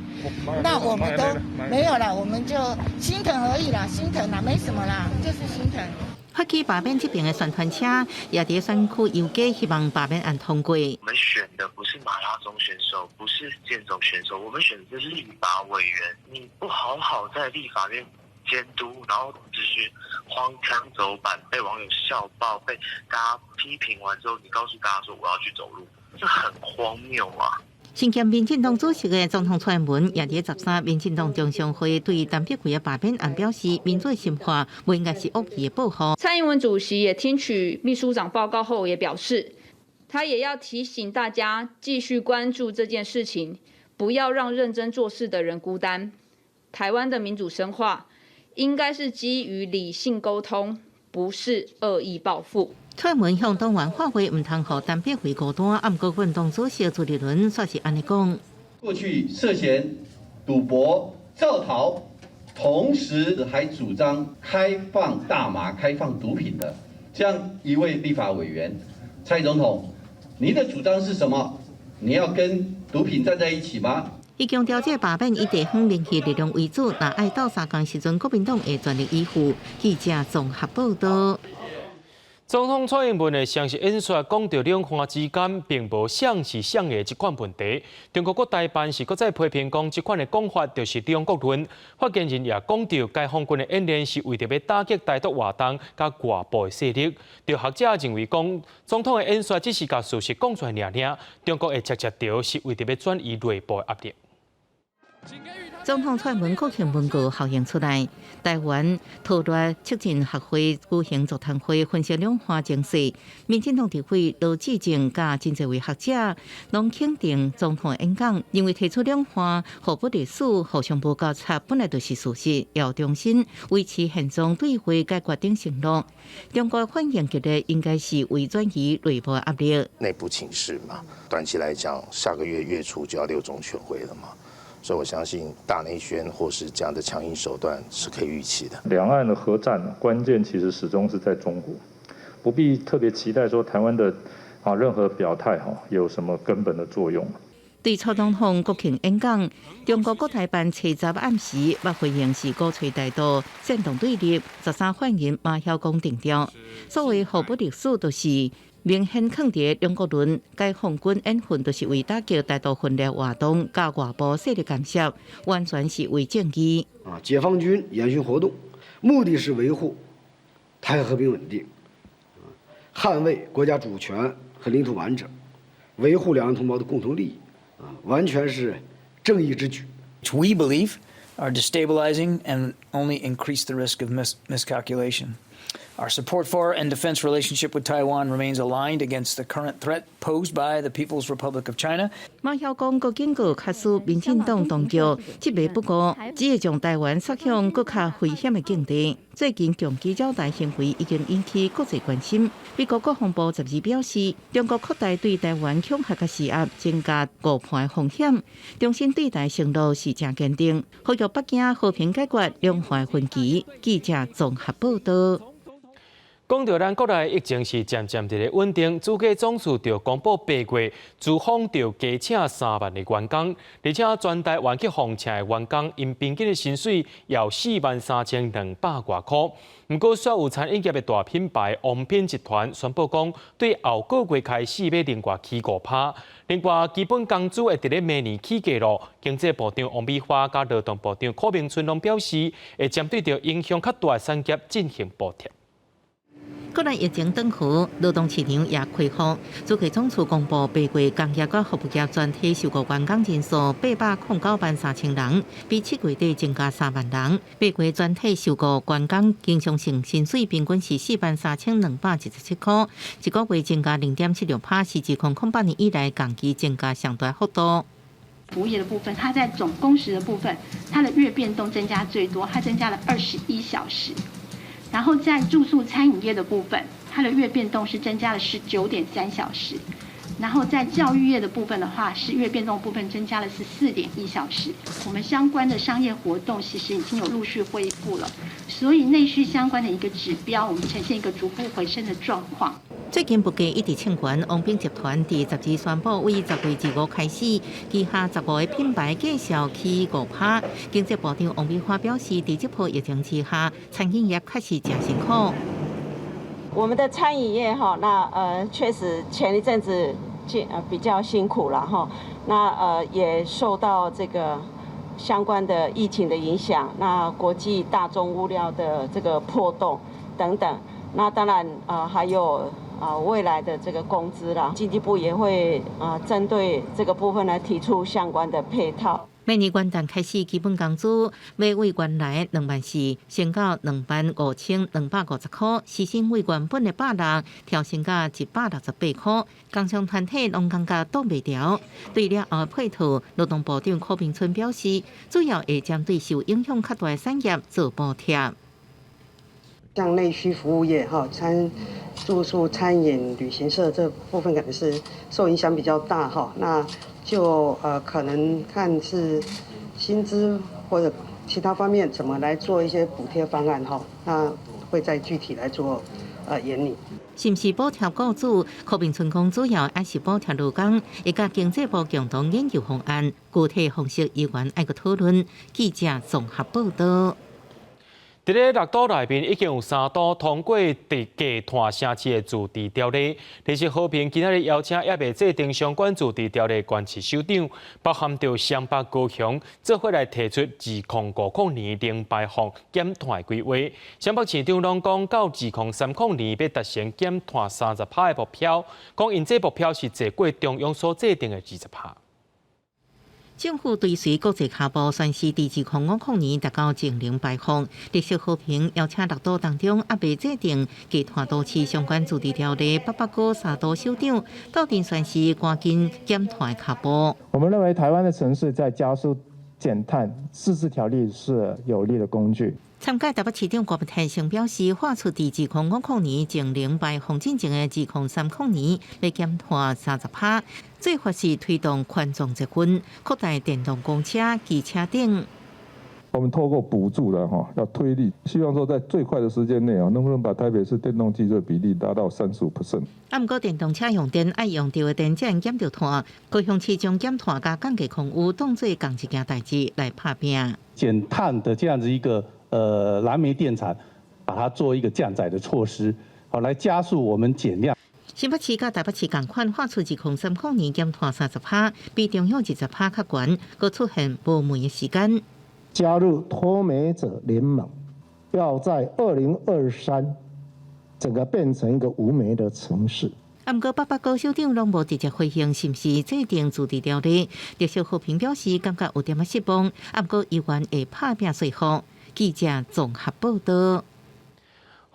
那我們都沒有啦，我們就心疼而已啦，心疼啦，沒什麼啦，就是心疼。發起罷免這邊的宣傳車也佇選區遊街，希望罷免案通過。我們選的不是馬拉松選手，不是劍走選手，我們選的是立法委員。你不好好在立法院監督，然後只是荒腔走板，被網友笑爆，被大家批評完之後，你告訴大家說我要去走路，這很荒謬啊！身兼民進黨主席的總統蔡英文也佇13民進黨中常會對陳柏惟的罷免案表示，民主深化無應該是惡意的報復。蔡英文主席也聽取秘書長報告後，也表示，他也要提醒大家繼續關注這件事情，不要讓認真做事的人孤單。台灣的民主深化應該是基於理性溝通，不是惡意報復。蔡英文向黨員喊話，毋通予陳柏惟孤單。啊，毋過國民黨主席朱立倫煞是按呢講：過去涉嫌賭博、肇逃，同時還主張開放大麻、開放毒品的這樣一位立法委員，蔡總統，你的主張是什麼？你要跟毒品站在一起嗎？伊強調，這個罷免以地方民意力量為主，若愛鬥相共時陣，國民黨會全力以赴。記者綜合報道。總統蔡英文的雙十演說講著兩岸之間並無誰是誰的這款問題。中國國台辦是閣再批評講，這款的講法就是兩國論。發言人也講著，解放軍的演練是為著欲打擊台獨活動佮外部的勢力。著學者認為講，總統的演說只是共事實講出來爾爾，中國會切切著是為著欲轉移內部的壓力。總統蔡英文國慶文告效應出來，台灣韜略促進學會舉行座談會，分析兩岸情勢。民進黨立委羅致政佮真濟位學者攏肯定總統演講，認為提出兩岸互不隸屬、互相無交叉，本來就是事實，要重新維持現狀對話解決等承諾。中國反應激烈，應該是為轉移內部壓力。內部情勢嘛，短期來講，下個月月初就要六中全會了嘛。所以我相信大內宣或是這樣的強硬手段是可以預期的。兩岸的和戰關鍵其實始終是在中國，不必特別期待說台灣的任何表態有什麼根本的作用。對蔡總統國慶演講，中國國台辦初十暗時欲回應是鼓吹台獨、煽動對立，13發言人馬曉光定調，所謂互不隸屬，就是明顯囥佇兩國論，解放軍演訓就是為打擊台獨分裂活動，佮外部勢力干涉，完全是為正義。啊，解放軍演訓活動，目的是維護台海和平穩定，捍衛國家主權和領土完整，維護兩岸同胞的共同利益，啊，完全是正義之舉。 We believe are destabilizing and only increase the risk of miscalculation. Our support for and defense relationship with Taiwan remains aligned against the current threat posed by the People's Republic of China. 馬曉光閣警告，假使民進黨當局執迷不悟，只會將台灣殺向閣較危險的境地。最近共機擾台行為已經引起國際關心。美國國防部12表示，中國擴大對台灣恐嚇佮施壓，增加誤判風險。重新對台承諾是誠堅定，呼籲北京和平解決兩岸分歧。記者綜合報道。講著咱國內疫情是漸漸佇咧穩定，主計總處就公布8月資訪著加請3萬个員工，而且全台灣去予請的員工，𪜶平均的薪水有43,200外箍。毋過，煞有餐飲業的大品牌王品集團宣布講，對後個月開始欲另外起5%，另外基本工資會佇咧明年起價囉。經濟部長王美花佮勞動部長柯明春攏表示，會針對著影響較大的產業進行補貼。國內疫情轉好，勞動市場也開放。主計總處公布8月工業佮服務業全體受僱員工人數809萬3千人，比7月底增加3萬人。8月全體受僱員工經常性薪水平均是43,217箍，一個月增加0.76%，是自2008年以來同期增加上大幅度。服務業的部分，它在總工時的部分，它的月變動增加最多，它增加了21小時。然後在住宿餐飲業的部分，它的月變動是增加了19.3小時。然後在教育業的部分的話，是月變動部分增加了14.1小時。我們相關的商業活動其實已經有陸續恢復了，所以內需相關的一個指標，我們呈現一個逐步回升的狀況。最近物價一直衝懸，王品集團佇12宣布，為10月25開始，旗下15个品牌價數起5%。經濟部長王美花表示，佇這波疫情之下，餐飲業確實誠辛苦。我們的餐飲業哈，那確實前一陣子比較辛苦了哈，那也受到這個相關的疫情的影響，那國際大宗物料的這個波動等等，那當然還有未來的這個工資啦，經濟部也會針對這個部分來提出相關的配套。明年元旦開始，基本工資欲為原來2萬4升到25,250箍，時薪為原本的160調升到168箍。工商團體攏感覺擋袂牢。對了後配套，勞動部長柯明春表示，主要會針對受影響較大的產業做補貼。像內需服務業、哈餐住宿、餐飲、旅行社這部分可能是受影響比較大哈，那就可能看是薪資或者其他方面怎麼來做一些補貼方案哈，那會再具體來做研擬。是毋是補貼雇主？柯明春講，主要還是補貼勞工，會佮經濟部共同研究方案，具體方式猶原愛閣討論。記者綜合報道。佇咧六都內面已經有三都通過低碳城市的自治條例，綠色和平今仔日邀請猶未制定相關自治條例的縣市首長，包含著雙北、高雄，做伙來提出2050年零排放減碳的規劃。雙北市長攏講到2030年欲達成減碳30%的目標，講𪜶這目標是濟過中央所制定的20%。政府追隨國際跤步，宣示佇2050年達到淨零排放。綠色和平邀請六都當中，猶未制定低碳都市相關自治條例，北北高三都首長鬥陣宣示，趕緊減碳的跤步。我們認為台灣的城市在加速減碳，自治條例是有力的工具。參加台北市長郭泰成表示，畫出佇2050年淨零排放進前的2030年，欲減碳30%，做法是推動環狀捷運、擴大電動公車、機車等。我們透過補助的哈，要推力，希望說在最快的時間內啊，能不能把台北市電動機車比例達到35%？啊，毋過電動車用電愛用著的電才能減著碳，高雄市將減碳佮降低空污當做仝一件代誌來拍拚。減碳的這樣子一個燃煤電廠，把它做一個降載的措施，好來加速我們減量。新北市佮台北市仝款畫出2030年減碳30%，比中央20%較懸，閣出現無煤的時間。加入脫煤者聯盟，要在2023整個變成一個無煤的城市。啊，毋過北北高首長攏無直接回應，是毋是制定自治條例？綠色和平表示感覺有點仔失望，啊，毋過猶原會拍拚說服。記者綜合報道。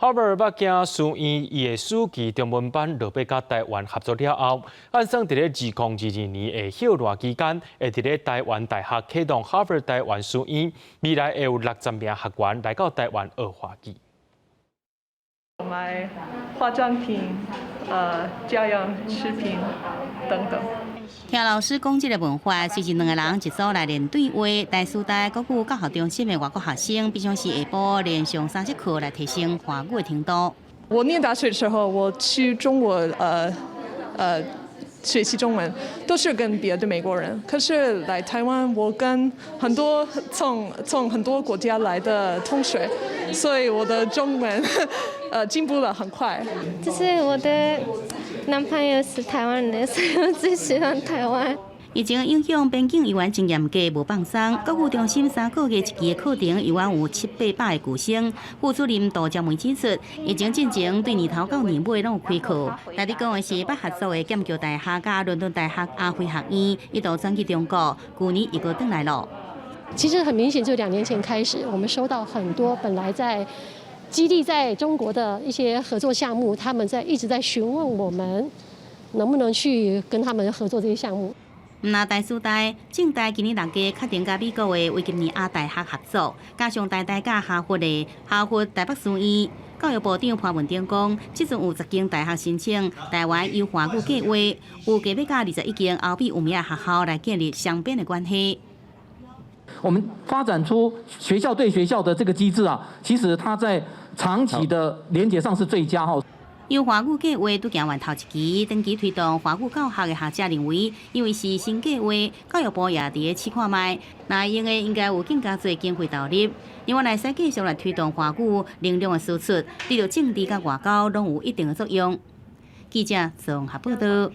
哈佛北京書院伊的暑期中文班落尾佮台灣合作了後，按算佇咧2022年的歇熱期間，會佇咧台灣大學啟動哈佛台灣書院，未來會有60名學員來到台灣學華語。買化妝品、家用食品等等。聽老師講這个文化，隨著兩个人一組來練對話，台師大國語教學中心的外國學生，平常時下晡連上三節課來提升華語的程度。我念大學的時候，我去中國學習中文，都是跟別的美國人。可是來台灣，我跟很多從很多國家來的同學，所以我的中文進步了很快。就是我的男朋友是台灣人，所以我最喜歡台灣。疫情影響邊境猶原真嚴格，無放鬆。國語中心3個月一期的課程，猶原有七八百个舊生。副主任杜兆梅指出，疫情進前對年頭到年尾攏有開課。但你講的是捌合作的劍橋大學佮倫敦大學亞非學院，一度轉去中國，舊年又閣轉來囉。其實很明顯，就2年前開始，我們收到很多本來在基地在中國的一些合作項目，他們在一直在詢問我們能不能去跟他們合作這些項目。毋但台師大、政大今年6月確定佮美國的維吉尼亞大學合作，加上台大佮哈佛的哈佛台北書院。教育部長潘文忠講，這陣有10間大學申請台灣優華語計劃，預計欲佮21間歐美有名的學校來建立雙邊的關係。我們發展出學校對學校的這個機制啊，其實它在長期的連結上是最佳吼。優華語計劃拄行完頭一期，長期推動華語教學的學者認為，因為是新計劃，教育部也佇咧試看覓，若用的應該有更加濟經費投入。另外，會使繼續來推動華語能量的輸出，對著政治佮外交攏有一定的作用。記者綜合報道。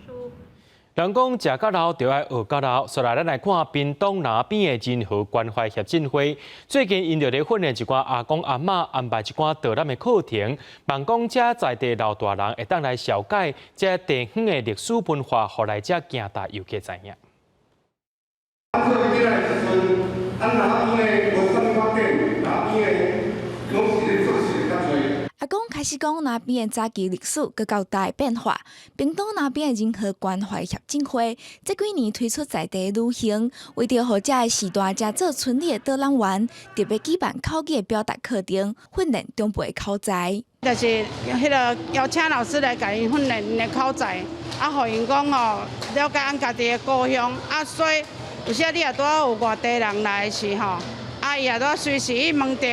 人講食甲老就愛學甲老，所以咱來看屏東那邊的仁和關懷協進會，最近𪜶就咧訓練一寡阿公阿嬤，安排一寡導覽的課程，望講遮在地老大人會當來紹介這地方的歷史文化，予來遮行踏遊客知影。啊，那邊的無啥物發展，那邊的攏是咧做事較濟。阿公開始講那邊的早期歷史，閣到大變化。屏東那邊的仁和關懷協進會，這幾年推出在地旅行，為著予遮的序大遮做村里的導覽員，特別舉辦口語的表達課程，訓練長輩口才。就是彼个邀請老師來共𪜶訓練𪜶的口才，啊，予𪜶講吼了解阮家己的故鄉，啊，所以有時你若拄好有外地人來的時吼，啊，伊也拄隨時去問著。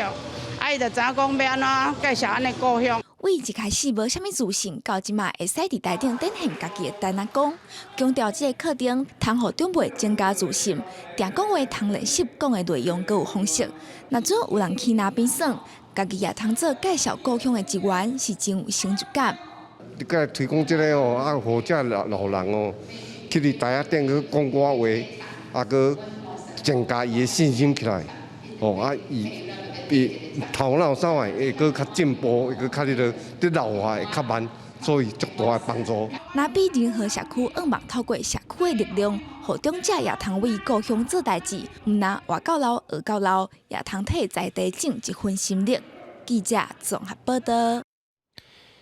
啊，伊就知影講欲按怎介紹阮的故鄉。為一開始無啥物自信，到這馬會使佇台頂展現家己的陳阿公，強調這个課程通予長輩增加自信，定講話通練習講的內容，閣有方式。若準有人去那邊耍，家己也通做介紹故鄉的一員，是真有成就感。你閣推廣這个吼，啊，予遮老老人哦，去佇台仔頂去講我話，啊，閣增加伊的信心起來，吼啊，伊。伊頭腦稍微會閣較進步，會閣較彼个佇老化會較慢，所以足大的幫助。那邊仁和社區向望透過社區的力量，予長者也通為故鄉做代誌，毋但活到老學到老，也通替在地盡一份心力。記者綜合報道。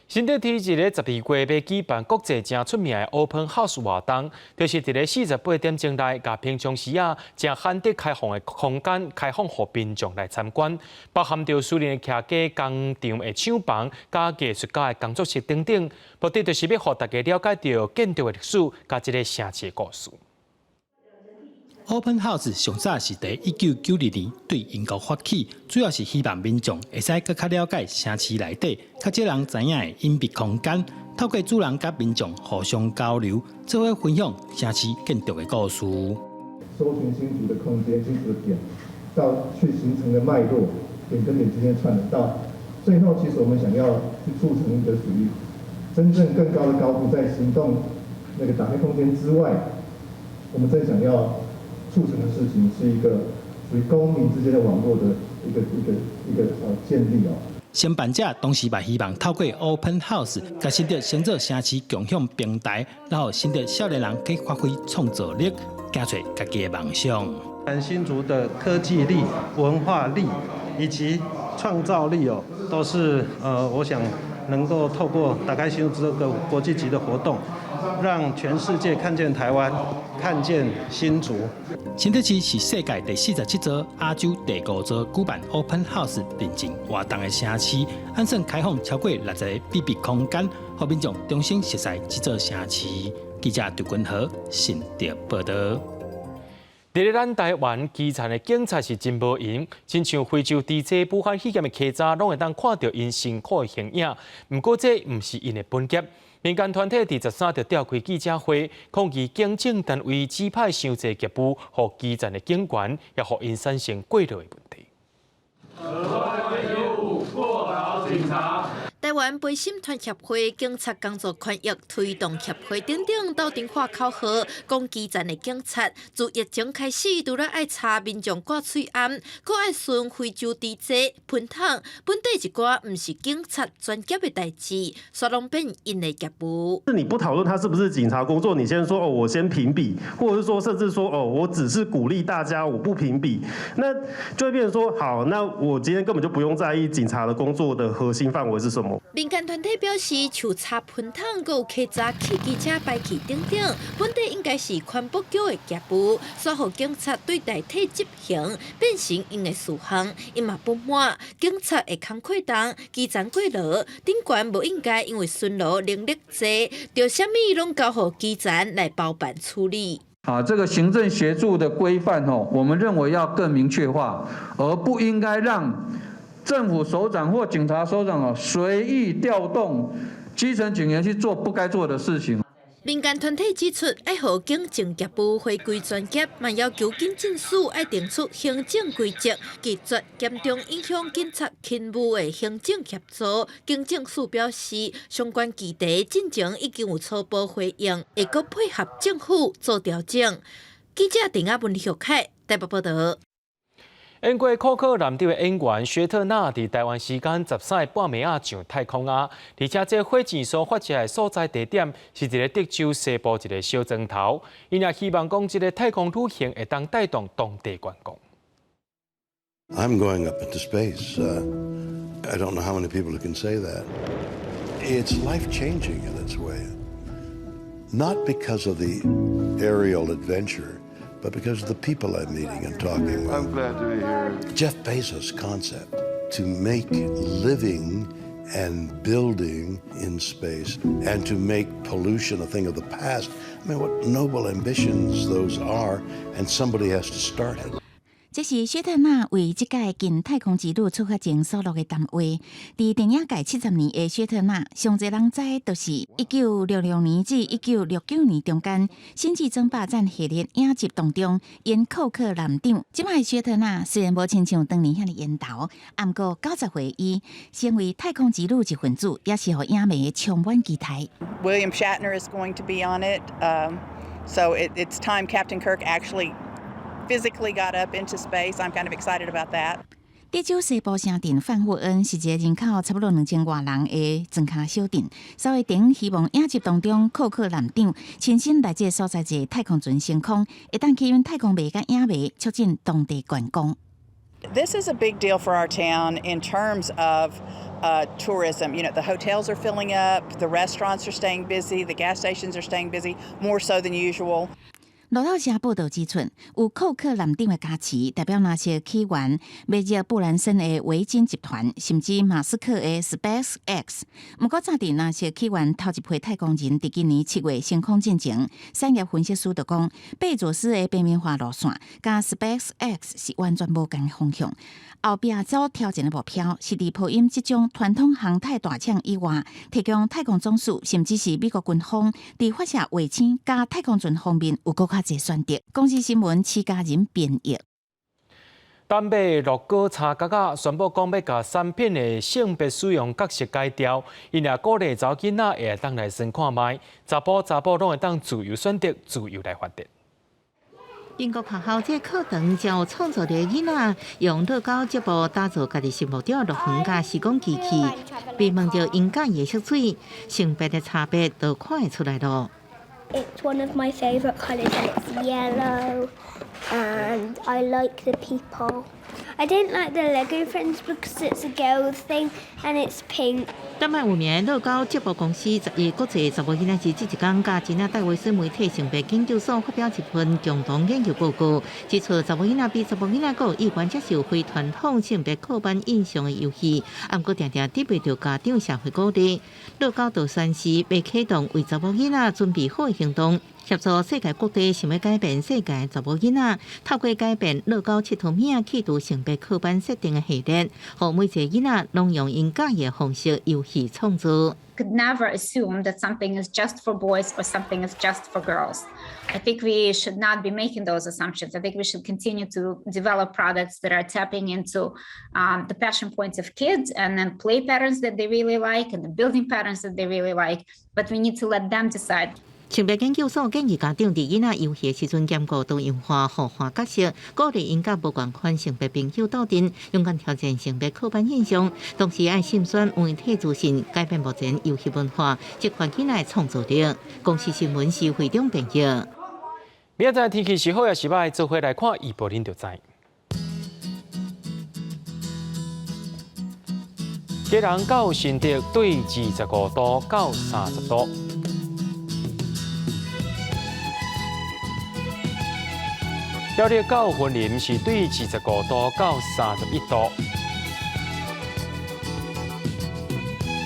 新竹佇這个12月欲舉辦國際誠出名的 Open House 活動，就是佇咧48點鐘內，共平常時啊誠罕得開放的空間開放予民眾來參觀，包含著私人的徛家、工廠的廠房、佮藝術家的工作室等等，目的就是欲予大家了解著建築的歷史佮這个城市的故事。 Open House 上早是佇1992年對英國發起，主要是希望民眾會使閣較了解城市內底較少人知影的隱秘空間，透過主人佮民眾互相交流，做伙分享城市建築的故事。搜尋新竹的空間、新竹的點，到去形成的脈絡，點跟點之間串聯，到最後，其實我們想要去促成一個屬於真正更高的高度，在行動那個打開空間之外，我們正想要促成的事情是一個屬於公民之間的網絡的一個建立哦。承辦者同時嘛希望透過 Open House，共新竹稱做城市共享平台，然後新竹少年人去發揮創造力，行出家己的夢想。新竹的科技力、文化力以及創造力哦，都是我想能夠透過打開新竹這個國際級的活動，讓全世界看見台灣，看見新竹。新竹市是世界第47座、亞洲第五座舉辦 Open House 認證活動的城市，按算開放超過60個秘密空間，予民眾重新熟悉這座城市。記者劉君和新竹報道。佇咧咱台灣基層的警察是真無閒，親像非洲 DJ 武漢肺炎的溪查，攏會當看著𪜶辛苦的形影。毋過這毋是𪜶的本業。民間團體佇13就召開記者會，抗議警政單位指派傷濟業務，予基層的警員，也予𪜶產生過勞的問題。過勞警察。台灣陪審團協會、警察工作權益推動協會等等鬥陣喊口號，講基層的警察自疫情開始，除了愛查民眾掛喙罨，閣愛巡非洲 DJ 噴桶，本底一寡毋是警察專業的代誌，煞攏變𪜶的業務。是你不討論他是不是警察工作，你先說哦，我先評比，或者是說甚至說哦，我只是鼓勵大家，我不評比，那就會變成說，好，那我今天根本就不用在意警察的工作的核心範圍是什麼。民間團體表示，像查噴桶、閣有稽查汽機車排氣等等，本底應該是環保局的業務，煞予警察對代替執行，變成𪜶的事項，𪜶嘛不滿警察的工課重，基層過勞，長官無應該因為巡邏能力濟，就啥物攏交予基層來包辦處理。啊，這個行政協助的規範哦，我們認為要更明確化，而不應該讓政府首長或警察首長哦，隨意調動基層警員去做不該做的事情。民間團體指出，愛予警政業務回歸專業，嘛要求警政署愛定出行政規則，拒絕嚴重影響警察勤務的行政協助。警政署表示，相關議題進前已經有初步回應，會閣配合政府做調整。記者鄭亞文、許凱台北報道。演過庫克艦長的演員薛特納，佇台灣時間13日半暝仔上太空啊！而且這火箭所發射的所在地點是佇咧德州西部一個小莊頭。𪜶也希望講，這个太空旅行會當帶動當地觀光。 I'm going up into space. I don't know how many people can say that. It's life changing in its way. Not because of the aerial adventure, but because of the people I'm meeting and talking with. I'm glad to be here. Jeff Bezos' concept to make living and building in space and to make pollution a thing of the past. I mean, what noble ambitions those are, and somebody has to start it. 這是薛特納為這屆近太空之旅出發前所錄的談話。佇電影界70年的薛特納，上濟人知就是1966年至1969年中間《星際爭霸戰》系列影集當中演庫克艦長。這擺薛特納雖然無親像當年遐爾緣投，毋過90歲伊成為太空之旅一份子，也是予影迷充滿期待。 William Shatner is going to be on it, so it's time Captain Kirk actually physically got up into space. I'm kind of excited about that. 德州西部城鎮范霍恩是一個人口差不多2000外人的莊跤小鎮，所以頂希望影集當中庫克艦長親身來這個所在坐太空船升空，會當吸引太空迷佮影迷，促進當地觀光。 This is a big deal for our town in terms of tourism. The hotels are filling up, the restaurants are staying busy, the gas stations are staying busy, more so than usual. 路透社報道指出，有庫克艦長的加持，代表那些起源美國布蘭森的維珍集團，甚至馬斯克的 SpaceX。毋過，早佇那些起源頭一批太空人佇今年7月升空進前，產業分析師就講，貝佐斯的平民化路線，佮 SpaceX 是完全無仝的方向。後壁所挑戰的目標是佇波音這種傳統航太大廠以外，提供太空總署，甚至是美國軍方佇發射衛星佮太空船方面有閣較濟選擇。公視新聞徐家仁編譯。丹麥樂高叉角仔宣布講欲共產品的性別使用角色改掉，𪜶也鼓勵查某囡仔會當來先看覓，查埔查某攏會當自由選擇，自由來發展。英國學校這課堂將有創造力的囡仔，用樂高積木打造家己心目中的樂園佮時光機器，被問著𪜶佮意的色彩，性別的差別都看會出來囉。 It's one of my favourite colours and it's yellow and I like the people. I didn't like the Lego Friends because it's a girl thing and it's pink. 丹麥有名樂高積木公司十一國際查某囡仔日這一工，佮真正戴維斯媒體性別研究所發表一份共同研究報告，指出查某囡仔比查埔囡仔閣有意願接受非傳統性別刻板印象的遊戲，毋過定定得袂著家長社會鼓勵。樂高就宣示欲啟動為查某囡仔準備好的行動，協助世界各地想欲改變世界查某囡仔，透過改變樂高𨑨迌物仔去除性別刻板設定的系列，予每一个囡仔攏用𪜶佮意的方式遊戲創造。 Could never assume that something is just for boys or something is just for girls. I think we should not be making those assumptions. I think we should continue to develop products that are tapping into the passion points of kids and then play patterns that they really like and the building patterns that they really like. But we need to let them decide. 性別研究所建議家長佇囡仔遊戲的時陣兼顧多樣化、互換角色，鼓勵𪜶佮無仝款性別朋友鬥陣，勇敢挑戰性別刻板印象，同時愛慎選媒體資訊，改變目前遊戲文化，激發囡仔創造力。公視新聞是會長編譯。明仔載天氣是好抑是䆀，做伙來看預報恁就知。基隆到新竹對25度到30度。苗栗到雲林是對25度到31度，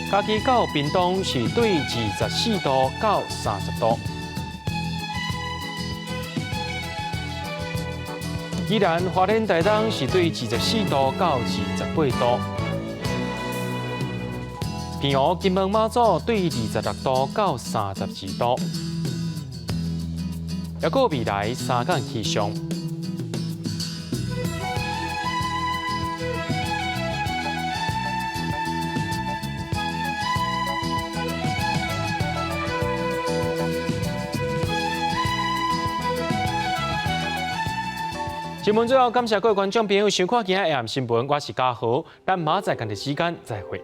嘉義到屏東是對24度到30度，宜蘭花蓮台東是對24度到28度，澎湖金門馬祖對26度到32度，抑閣未來三工氣象。新聞最後感謝各位觀眾朋友收看今仔下暗新聞，我是嘉豪，咱明仔載仝一時間再會。